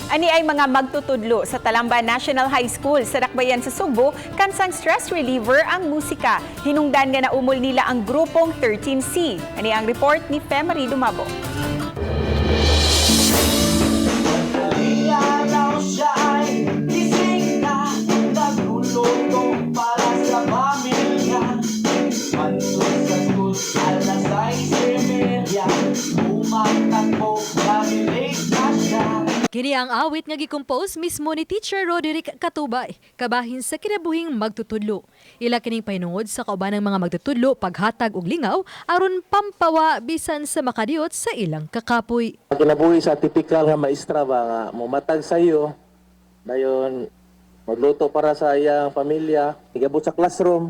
Ani ay mga magtutudlo sa Talamban National High School sa Dakbayan sa Sugbo, kansang stress reliever ang musika. Hinungdan nga naumol nila ang grupong 13C. Ani ang report ni Femary Dumabo. Araw siya ay gising na, nagluluto para sa pamilya. Pantog sa school, 6:30. Tumatakbo dahil late na siya. Kini ang awit nga gi-compose mismo ni Teacher Roderick Katubay, kabahin sa kinabuhing magtutudlo. Ila kining pahinungod sa kaubanang mga magtutudlo paghatag og lingaw aron pampawa bisan sa makadiyot sa ilang kakapoy. Kinabuhi sa tipikal nga maestra ba nga mumatag sa iyo, dayon magluto para sa iyang pamilya, igabot sa classroom,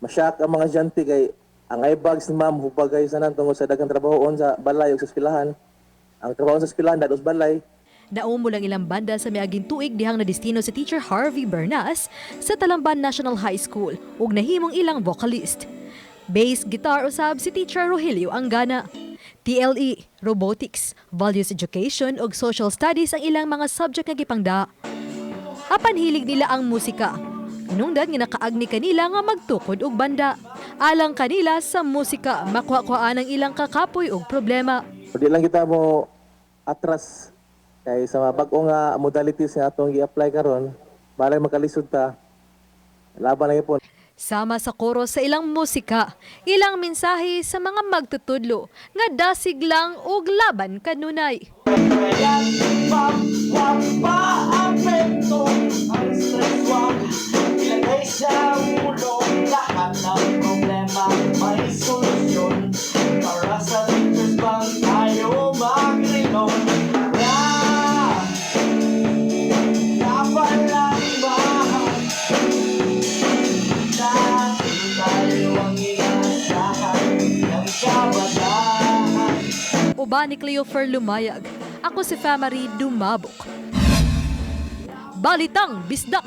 masyak ang mga estudyante kay ang eyebags ni ma'am hubagay sa nan tungod sa daghang trabahoon sa balay ug sa eskwelahan. Ang trabaho sa eskwelahan dados balay. Naumol ang ilang banda sa miaging tuig dihang nadistino si Teacher Harvey Bernas sa Talamban National High School ug nahimong ilang vocalist. Bass guitar usab si Teacher Rogelio Angana. TLE, Robotics, Values Education ug Social Studies ang ilang mga subject nga gipangda. Apan hilig nila ang musika. Hinungdan nga nakaagni kanila nga magtukod og banda. Alang kanila sa musika, makuha-kuhaan ang ilang kakapoy og problema. Di lang kita mo atras kay sa mga bag-o nga modalities nga atong gi-apply karon, balay makalisod ta. Laban na gyapon. Sama sa koro sa ilang musika, ilang mensahe sa mga magtutudlo nga dasig lang og laban kanunay. Kaya't ma'am, wag maapekto ang stress, wag ilagay sa ulo. Lahat ng problema may solusyon. Para sa teachers bang tayo magrilon? Yeah! Laban lang ba? Natin tayo ang inaasahan ng kabataan. Uban ni Cleofer Lumayag. Ako si Famary Dumabok. Balitang Bisdak!